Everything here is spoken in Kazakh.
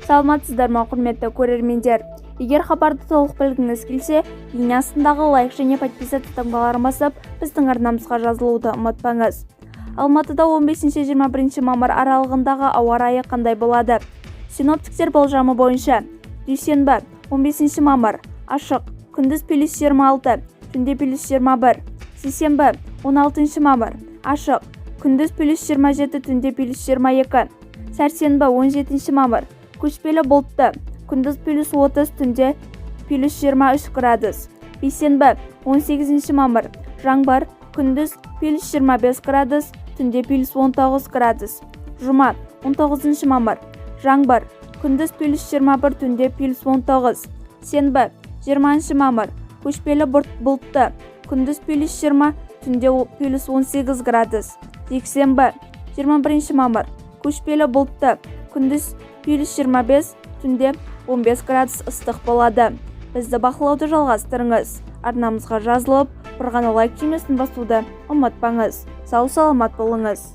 Саламатсыздар ма, құрметті көрермендер! Егер хабарды толық білгіңіз келсе, ең астындағы лайк және подписаться таңбаларын басып, біздің арнамызға жазылуды ұмытпаңыз. Алматыда 15-21 мамыр аралығындағы ауа райы қандай болады? Синоптиктер болжамы бойынша, дүйсенбі, 15 мамыр, ашық, күндіз плюс 26, түнде плюс 21. Сейсенбі, 16 мамыр, ашық, күндіз плюс 27, түнде плюс 22. Сәрсенбі, 17 мамыр, көшпелі бұлтты, күндіз плюс 30, түнде плюс 23 градус. Бейсенбі, 18 мамыр, жаңбыр, күндіз плюс 25 градус, түнде плюс 19 градус. Жұма, 19 мамыр, жаңбыр, күндіз плюс 21, түнде плюс 19. Сенбі, 20 мамыр, көшпелі бұлтты, күндіз плюс 20, түнде плюс 18 градус. Жексенбі, 21 мамыр, көшпелі бұлтты, күндіз плюс 25, түнде 15 градус ыстық болады. Бізді бақылауды жалғастырыңыз. Арнамызға жазылып, бір ғана лайк түймесін басуды ұмытпаңыз. Сау саламат болыңыз.